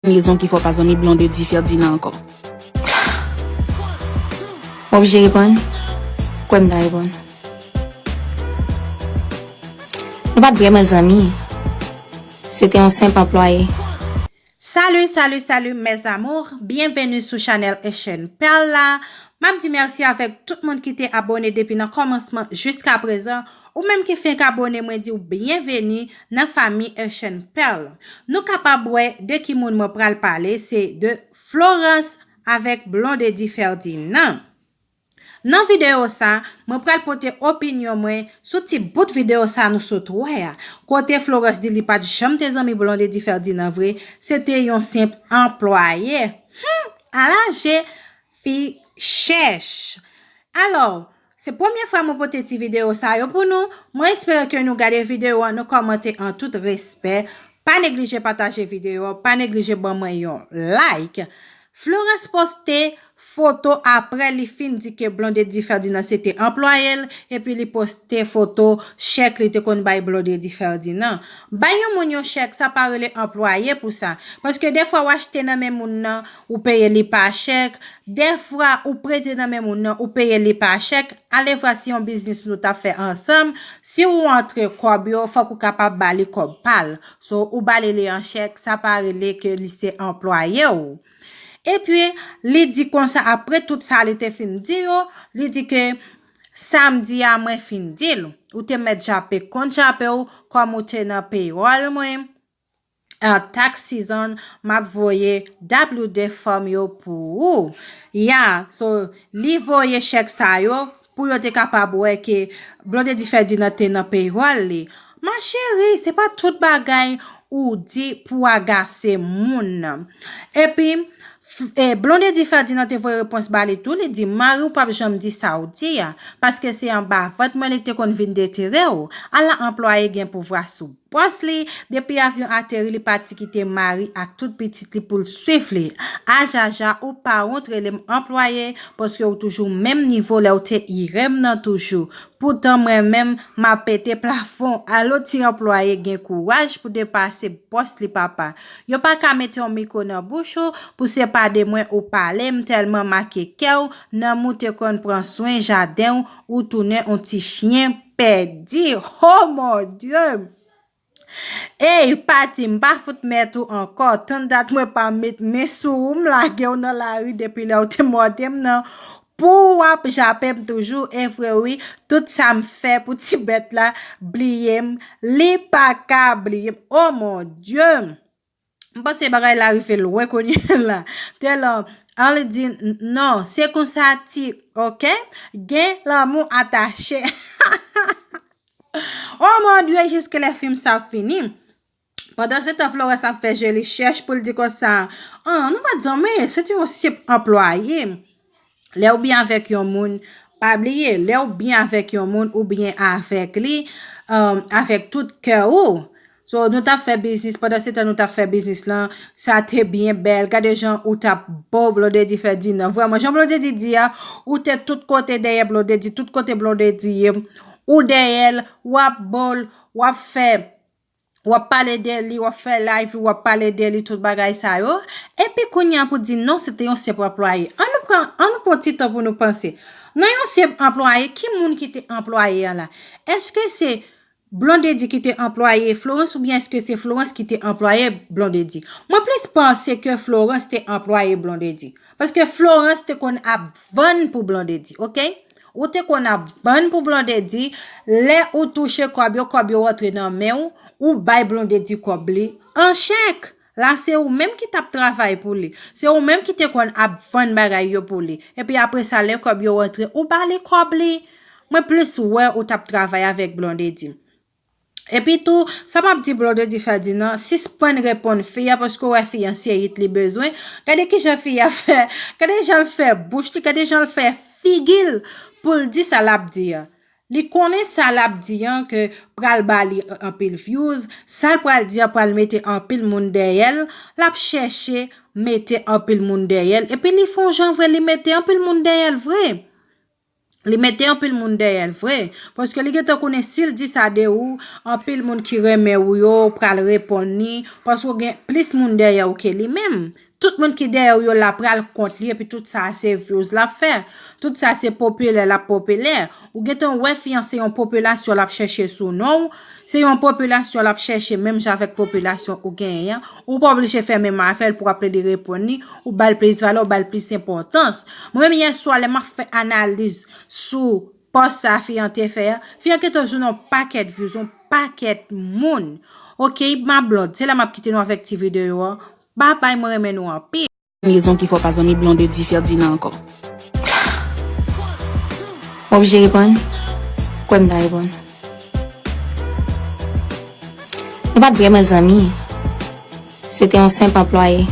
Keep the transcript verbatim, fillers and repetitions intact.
rezon ki fè w pa zanmi Blondedy Ferdinand ankò. W oblije reponn? Kwè m ta reponn. Nou pa t vrèman zanmi. Se te yon senp anplwaye. Salut, salut, salut mes amours. Bienvenue sou chanèl Echèn Pèl la. M ap di mèsi avèk tout moun ki te abòne depi nan kòmansman jiska prezan. Ou menm ki fenk abòne, mwen di w byenveni nan fanmi Echèn Pèl. Nou kapab wè de ki moun mwen pral pale, se de Florence avèk Blondedy Ferdinand. Nan videyo sa, mwen pral pote opinyon mwen sou ti bout videyo sa nou sot wè a. Kote Florence di li pa t janm te zanmi Blondedy Ferdinand vre, se te yon senp anplwaye. Hmm, ala je fi chèch. Alò, se premye fwa mwen pote ti videyo sa yo pou nou. Mwen espere ke nou gade videyo an, nou kòmante an tout respè. Pa neglije pataje videyo an, pa neglije ban mwen yon like. Florence poste foto apre li fin di ke Blondedy Ferdinand se te anplwaye l, epi li poste foto chèk li te konn bay Blondedy Ferdinand. Bay yon moun yon chèk, sa pa rele anplwaye pou sa. Paske defwa w achte nan men moun nan, ou peye li pa chèk. Defwa ou prete nan men moun nan, ou peye li pa chèk. Alevwa si yon biznis nou t ap fè ansanm, si ou antre kòb yo, fòk ou kapab ba li kòb pa l. So, ou ba li li an chèk, sa pa rele ke li se anplwaye w. Epi, li di konsa, apre tout sa li te fin di yo, li di ke samdi a mwen fin di l. Ou te mèt jape kont jape w, kòm ou te nan paywòl mwen. An tax season, m ap voye W two form yo pou ou. Ya, so, li voye chèk sa yo pou yo te kapab wè ke Blondedy Ferdinand te nan paywòl li. Ma chérie, se pa tout bagay ou di pou agase moun. Epi, f- e, Blondedy Ferdinand te voye repons ba li tou, li di, mari w p ap janm di sa w di a, paske se anba vant mwen li te konn vin detere w. Ala anplwaye gen pouvwa sou bòs li, depi avyon ateri li pati kite mari ak tout pitit li pou l swiv li. Ajaja, ou pa wont rele m anplwaye, paske w toujou menm nivo lè w te ire m nan toujou. Poutan mwen menm, m ap pete plafon. Alò ti anplwaye gen kouraj pou depase bòs li papa. Yo pa ka mete yon mikwo nan bouch ou pou se pa de mwen ou pale, m tèlman make kè w, nanm ou te konn pran swen jaden w, ou tounen yon ti chyen pèdi. Oh mon Dieu! Ey, pati, m pa fout mèt ou ankò. Tann dat mwen pa met men sou ou, m lage w nan lari depi lè w te mòde m nan. Pou w ap jape m toujou, e vre wi, tout sa m fè pou ti bèt la bliye m, li pa ka bliye m. Oh mon Dieu! M panse bagay la rive lwen kounye la. Tèlman, an li di, n- non, se konsa ti, oke? Gen lanmou atache. Oh mon Dieu, jiske lè fim sa fini. Pandan se tan Florence ap fè je li chèch pou l di konsa, ah, nou pa t zanmi, se te yon senp anplwaye. Lè w byen avèk yon moun, pa bliye, lè w byen avèk yon moun, ou byen avèk li, um, avèk tout kè ou. So, nou t ap fè biznis, pandan se tan nou t ap fè biznis lan, sa te byen bèl. Gade jan ou t ap bo Blondedy Ferdinand. Vrèman, jan Blondedy di a, ou te tout kote dèyè Blondedy, tout kote Blondedy ye, ou dèyè l, w ap bo l, w ap fè, w ap pale de li, w ap fè live, w ap pale de li, tout bagay sa yo. Epi kounye a pou di non, se te yon senp anplwaye. An nou pran, an nou pran ti tan pou nou panse. Nan yon senp anplwaye, ki moun ki te anplwaye an la? Èske se Blondedy ki te anplwaye Florence oubyen èske se Florence ki te anplwaye Blondedy? Mwen plis panse ke Florence te anplwaye Blondedy. Paske Florence te konn ap vann pou Blondedy, oke? Ou te konn ap vann pou Blondedy, lè ou touche kòb yo, kòb yo rantre nan men w, ou bay Blondedy kòb li an chèk. La se ou menm ki t ap travay pou li. Se ou menm ki te konn ap vann bagay yo pou li. Epi apre sa, lè kòb yo rantre, ou ba li kòb li. Mwen plis wè ou t ap travay avèk Blondedy. Epi tou, sa m ap di Blondedy Ferdinand, sispann reponn fi a paske w wè fi a se it li bezwen. Gade kijan fi a fè, gade jan l fè bouch li, gade jan l fè figi l pou l di sa l ap di a. Li konnen sa l ap di an ke pral ba li anpil views, sa l pral di an pral mete anpil moun dèyè l, l ap chèche mete anpil moun dèyè l, epi li fè yon jan vre, li mete anpil moun dèyè l vre. Li mete anpil moun dèyè l vre, paske li gentan konnen si l di sa de ou, anpil moun ki renmen ou yo pral reponn li, paske w gen plis moun dèyè ou ke li menm. Tout moun ki dèyè ou yo la pral kont li, epi tout sa se views l ap fè. Tout sa se popilè l ap popilè. Ou gentan wè fi an se yon popilasyon l ap chèche sou non w, se yon popilasyon l ap chèche menm jan avèk popilasyon ou genyen an. Ou pa oblije fè menm afè l pou w ap plede reponn li, ou ba l plis valè, ou ba l plis enpòtans. Mwen menm yè swa lè m ap fè analiz sou pòs sa fi an te fè a, fi an gentan jwenn yon pakèt views, yon pakèt moun. Ok, ma blonde, se la m ap kite nou avèk ti videyo an. Babay, mwen renmen nou anpil. Rezon ki fè w pa zanmi Blondedy Ferdinand ankò. M oblije reponn? Kwè m ta reponn. Nou pa t vrèman zanmi. Se te yon senp anplwaye.